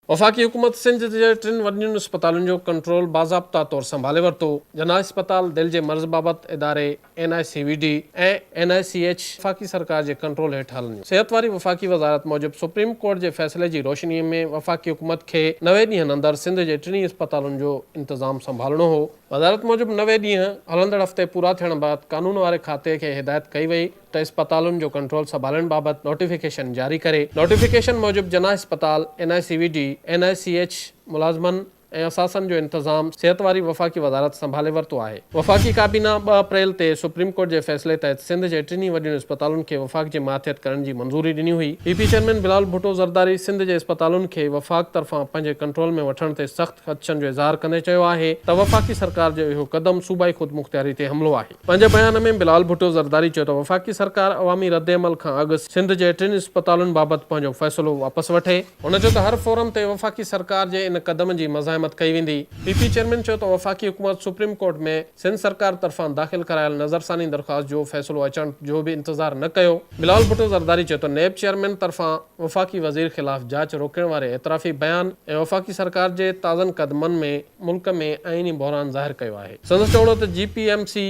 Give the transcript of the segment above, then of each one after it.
وفاقي حڪومت سنڌ جي ٽن وڏين اسپتالن جو ڪنٽرول باضابطا طور سنڀالي ورتو. جناح اسپتال، دل جي مرض بابت اداري N I C V D ۽ N I C H وفاقي سرڪار جي ڪنٽرول هيٺ هلنديون. صحت واري وفاقي وزارت موجب سپريم ڪورٽ جي فيصلي جي روشني ۾ وفاقي حڪومت کي 90 ڏينهن اندر سنڌ جي ٽنهي اسپتالن جو انتظام سنڀالڻو هو. وزارت موجب 90 ڏينهن هلندڙ هفتي پورا ٿيڻ بعد قانون واري کاتي کي هدايت ڪئي وئي ته اسپتالن جو ڪنٽرول سنڀالڻ بابت نوٽيفڪيشن جاري ڪري. نوٽيفڪيشن موجب جناح اسپتال، N I C V D, N I C H ملازمن ۽ اثاثن جو انتظام صحت واري وفاقي وزارت سنڀالي ورتو آهي. وفاقي ڪابينا ٻه اپريل تي سپريم ڪورٽ جي فيصلي تحت سنڌ جي ٽنهي وڏين اسپتالن کي وفاق جي ماتحت ڪرڻ جي منظوري ڏني هئي. P P chairman Bilawal Bhutto Zardari Sindh جي اسپتالن کي وفاق طرفان پنهنجي ڪنٽرول ۾ وٺڻ تي سخت خدشن جو اظهار ڪندي چيو آهي ته وفاقي سرڪار جو اهو قدم صوبائي خودمختياري تي حملو آهي. پنهنجي بيان ۾ بلاول ڀٽو زرداري چيو ته وفاقي سرڪار عوامي ردعمل کان اڳ سنڌ جي ٽن اسپتالن بابت پنهنجو فيصلو واپس وٺي. هن چيو ته هر فورم تي وفاقي سرڪار جي ان قدم جي مزاحمت ڪئي ويندي. پي پي چيئرمين چيو ته وفاقي حڪومت سپريم ڪورٽ ۾ سنڌ سرڪار طرفان داخل ڪرايل نظرثاني درخواست جو فيصلو اچڻ جو به انتظار نه ڪيو. بلاول ڀٽو زرداري چيو ته نيب چيئرمين طرفان وفاقي وزير خلاف جاچ روڪڻ واري اعترافي بيان ۽ وفاقي سرڪار جي تازن قدمن ۾ ملڪ ۾ آئيني بحران ظاهر ڪيو آهي. سندس چوڻ هو ته جي P M C,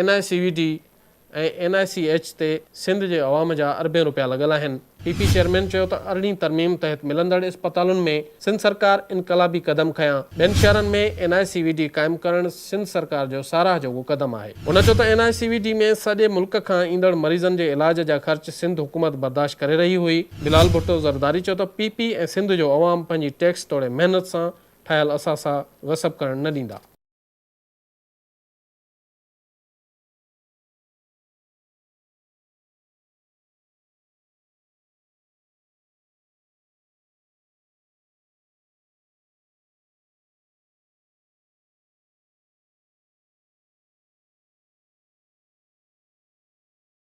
N I C V D ۽ N I C H تي سنڌ جي عوام جا اربين روپيا لڳل آهن. پي پي چيئرمين چيو ته ارڙهين ترميم تحت ملندڙ اسپتالن ۾ سنڌ سرڪار انقلابي قدم کنيا، ٻين شهرن ۾ N I C V D قائم ڪرڻ سنڌ سرڪار جو ساراهه جوڳو قدم آهي. هن چيو ته N I C V D ۾ سڄي ملڪ کان ايندڙ مريضن جي علاج جا خرچ سنڌ حڪومت برداشت ڪري رهي هئي. بلال ڀٽو زرداري چيو ته پي پي ۽ سنڌ جو عوام پنهنجي ٽيڪس توڙي محنت سان ٺاهيل اثاثا غصب ڪرڻ نه ڏيندا.